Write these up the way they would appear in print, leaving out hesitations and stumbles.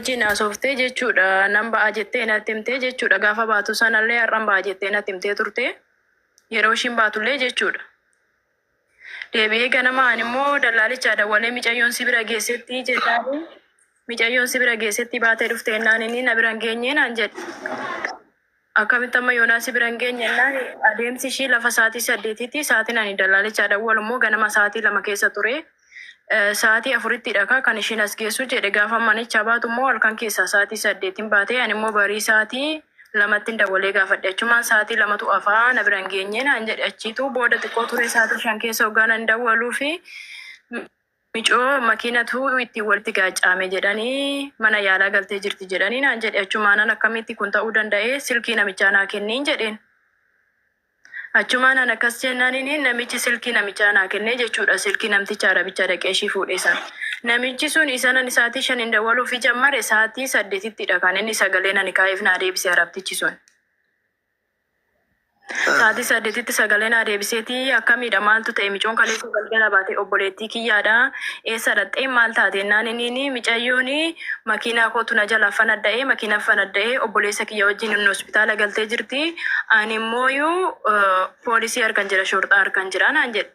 wajjin haasoftee jechuudha. Nan ba'a jettee natti himtee jechuudha. Gaafa baatu sanallee har'an ba'a jettee natti himtee turte. Yeroo ishiin baatullee jechuudha. Deebi'ee ganama ani immoo dallaalichaa dawwalee micayyoon si bira geessetti jennaan micayyoon si bira geessetti baatee dhufte jennaan inni na bira hin geenye naan jedhe. Akkamitti amma yoonaa si bira hin geenye jennaan adeemsi ishii lafa sa'aatii 8tti sa'aatiin ani dallaalichaa dawwalu immoo ganama sa'aatii 2 keessa ture. Sa'aatii 4ttidha kaa kan ishiin as geessu jedhe gaafa manichaa baatu immoo halkan keessaa sa'aatii 8n baatee ani immoo barii sa'aatii 2ttin dawwalee gaafadhe achumaan sa'aatii 2tu afaa na bira hin geenye naan jedhe achiitu booda xiqqoo turee sa'aatii 5 keessa hoggaan an dawwaluufi micoo makiinatu ittiin walitti gaaccaame jedhanii mana yaalaa galtee jirti jedhanii naan jedhe achumaanan akkamitti kun ta'uu danda'e silkii namichaa naa kenniin jedheen. Achumaan an akkas jennaaniin namichi silkii namichaa naa kennee jechuudha. Silkii namticha Arabicha dhaqee ishii fuudhee sana. Namichi sun isan ani sa'aatii shaniin dawwaluufii jammare sa'aatii saddeetittidha kan inni sagaleen ani kaa'eef naa deebise Arabtichi sun. Sa'aatii saddeetitti sagalee naa deebiseeti akkamiidha maaltu ta'e micoon kaleessa galgala baate obboleettii kiyyaadha eessa dhaqxee maal taate jennaan inni micayyoon makiinaa kootu na jalaa fanadda'ee makiinaa fanadda'ee obboleessa kiyya wajjin inni hospitaala galtee jirti ani immooyuu poolisii harkan jira shorxaa harkan jira naan jedhe.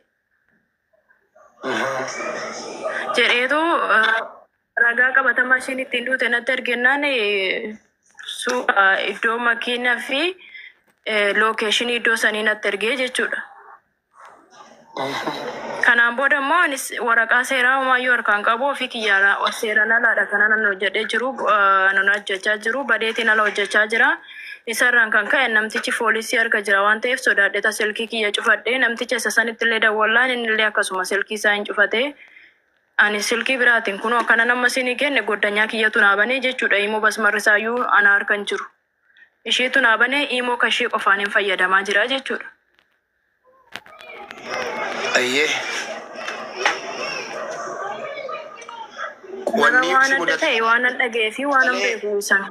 Jedheetu ragaa qabatamaa ishiin ittiin duute natti ergennaan suuraa iddoo makiinaa fi lookeeshinii iddoo sanii natti ergee jechuudha. Kanaan booda immoo anis waraqaa seeraa homaayyuu harkaan qabu ofii kiyyaa seeraan alaadha kanan an hojjedhee jiru anan hojjechaa jiru badeetiin ala hojjechaa jira. Isarraan kan ka'e namtichi foolisii harka jira waan ta'eef sodaadheeta silkii kiyya cufadhee namticha isa sanitti illee dawwallaan inni illee akkasuma silkii isaa hin cufate. Ani silkii biraatiin kunoo akkanan amma isinii kenne goddanyaa kiyyatu naa banee jechuudha imoo basmarri isaayyuu ana harka hin jiru. Isheetu naa banee imoo kan ishee qofaan hin fayyadamaa jira jechuudha. Ayyee. Nama Wanni waan si adda mudate ta'e waan an dhaga'ee fi waan an sagalee beeku isaan.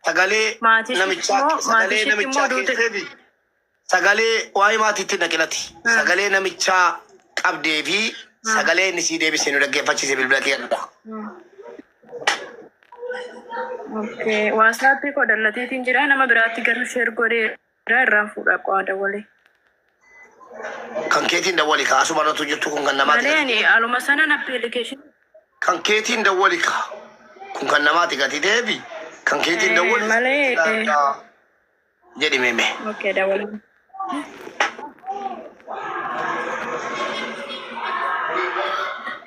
sagalee Maatii ishiitti namichaa immoo maatii sagalee ishiitti namichaa immoo duute. keesseefi sagalee waa'ee maatiitti naqilati sagalee namichaa qabdee fi sagalee inni sii deebise nu dhaggeeffachiise bilbila kee irraa. Okay. WhatsApp koo dallatiitiin jira nama biraatti garuu share godhee irraan fuudha qo'aa dawwalee. Kan keetiin dawwali kaa asuma irratti hojjettu kun kan namaati Malee gati ani ta'e. aluma sanan application Kan keetiin dawwali kaa kun kan namaati gati ta'eefi kan keetiin dawwali malee jedhi meeme. okay dawwalee.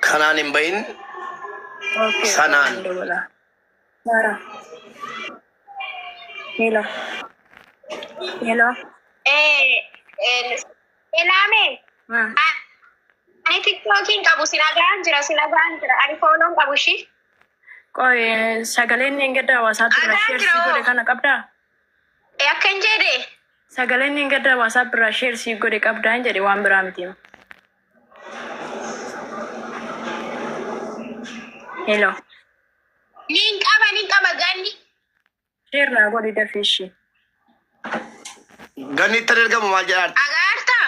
Kanaan hin bahin Okay sanaan. dawwala. Sara. Hello. Hello. Elaame ani tiktookiin qabu si nagaan jira si nagaan jira ani fooloon qabu ishii. Qoy sagaleen inni gadda hawaasaatti irraa Nagaan share jira sii godhe hoo. kana qabdaa? Akka hin jedhe. Sagaleen inni gadda hawaasaatti irraa share sii godhe qabdaa hin jedhe waan biraa miti. Hello. Nin qaba nin qaba ganni. Share naa godhi dafii ishii. Ganni ittan ergamu maal jedhaan? Agaartaa.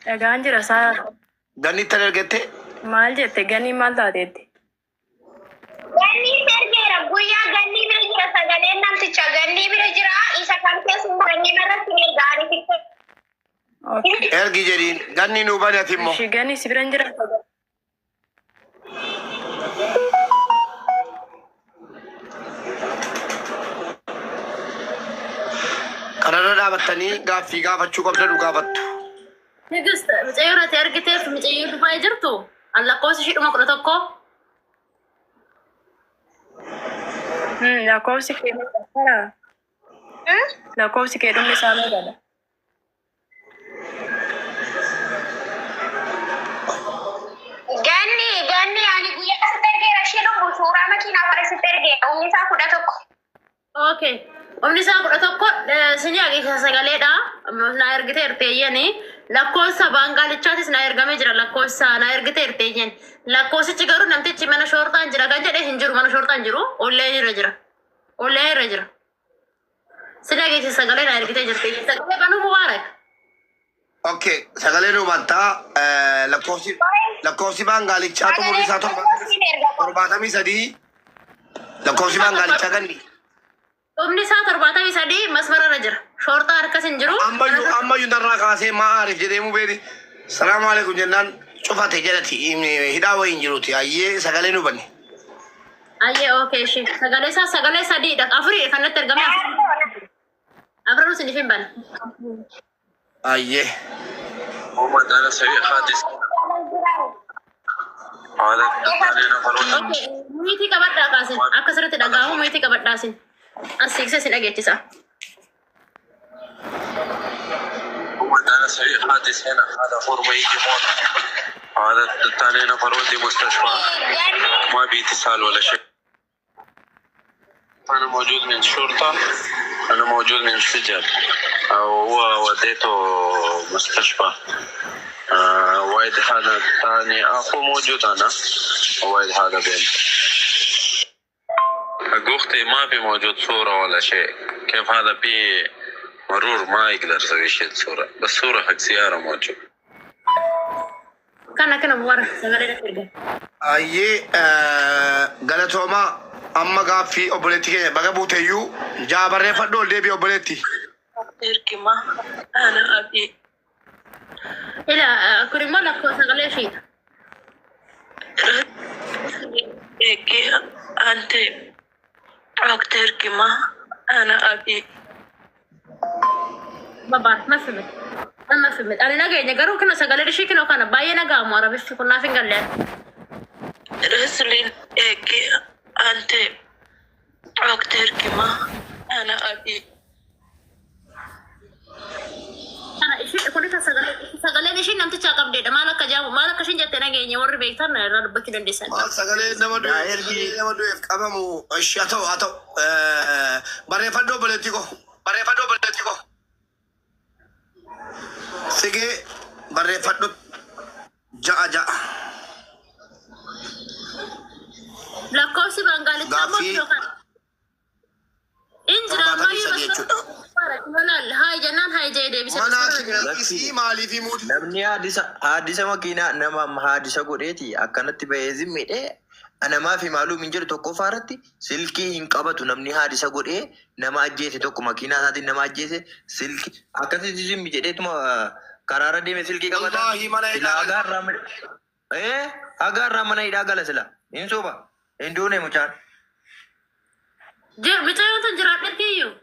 Dhagaan jira saa Ganni ittan ergette maal jette ganii maal taateetti? Ganni ergeera guyyaa ganni bira jira sagaleen namticha ganni bira jira isa kan keessa ganni irratti hin erga ani tiktok. Okay. ergi jedhiin ganni nuu bani ati immoo. Ishii ganii si bira hin jira. Kanarra dhaabattanii gaaffii gaafachuu qabdanu gaafattu. Tigist mucayyoo irratti argiteef mucayyoo Dubaay jirtu an lakkoofsa ishii dhuma 11. Lakkoofsi kee meeqa? Sara. Lakkoofsi kee dhumni isaa meeqadha? Ganni ganni ani guyyaa sitti ergeera ishee dhufu suuraa makiinaa warra sitti ergeera humni isaa 11. Okay. Humni isaa 11 sinii ageessa sagaleedha. Naa ergite erteeyyani. Lakkoofsa baangaalichaatis naa ergamee jira lakkoofsa naa ergite erteeyyan. Lakkoofsichi garuu namtichi mana shoorxaan jira kan jedhe hin jiru mana shoorxaan jiru. Onlaayinii irra jira. Onlaayinii irra jira. Si dhageesse sagalee naa ergitee jirti. Sagalee banuu mubaarak. Okay, sagalee nuu bantaa lakkoofsi lakkoofsi baangaalichaa xumurri isaa Sagalee 73. Lakkoofsi baangaalichaa ganni. Dhumni isaa 73 masmararra jira. Shoorxaa harkas hin jiru. Ammayyuu narraa kaasee maa aariif jedhee mubeeni. Salaamu alaikum jennaan cufate jedhati hidhaa wayii hin jiruti. Ayyee sagalee nu banne. Ayyee okay ishee. Sagalee isaa sagalee sadiidha. Afuridha kan natti ergame. Afranuu isiniif hin bane. Ayyee. محمد انا سوي حادث هذا علينا قانون. Okay, miitii qabadhaa kaasin. Akka sirriitti dhaga'amu miitii qabadhaa sin. As siiqsee sin dhageechisa. محمد انا سوي حادث هنا هذا فورما يجي موت هذا الثاني نفر ودي مستشفى ما بي اتصال ولا شيء. انا موجود من الشرطه، انا موجود من السجن، هو وديته مستشفى. وايد هذا الثاني اخو موجود، انا وايد هذا بين حق اختي ما في موجود صورة ولا شيء. كيف هذا في مرور ما يقدر يسوي شيء صورة، بس صورة حق سيارة موجود. Kana kana warra sagalee natti ergame. Ayyee galatoomaa amma gaaffii obboleetti keenya baga buuteyyuu jaa barreeffadhu ol deebii obboleetti. Ergima ana abi. Ila kun immoo lakkoo sagalee ishiidha. Egi ante waqti ergima ana abi. Babaan ma fimit. Ma fimit. Ani nageenya garuu kino sagalee ishii kinoo kana baay'ee naga'amu arabifti kun naaf hin galle. Rasulin egi ante waqti ergima ana abi. Kana ishii kunis sagaleen ishii namtichaa qabdeedha. Maal akka jaamu maal akka ishiin jette nageenya warri beektan irraa dubbachuu dandeessan. Maal sagalee nama du'eef sagalee nama du'eef qabamu ishi haa ta'u haa ta'u barreeffadhu obboleetti koo barreeffadhu obboleetti koo sigee barreeffadhu ja'a ja'a. Lakkoofsi baangaalichaa immoo Gaaffii kinoo kana. Injira 73 ammayyuu jechuudha. Haay jennaan haay jee deebise. Mana isii maaliif himuuti? Namni haadisa makiinaa nama haadisa godheeti akkanatti bahee zimmiidhee namaa fi maaluu hin jedhu tokkoffaa irratti silkii hin qabatu namni haadisa godhee nama ajjeese tokko makiinaa isaatiin nama ajjeese silkii akkasitti zimmi jedheetuma karaarra deeme silkii qabata. Wallaahi mana Sila hidhaa hagaa irraa hagaa irraa mana hidhaa gala sila hin soba hin duune mucaan. Mucayyoon tun jiraadhetti iyyuu.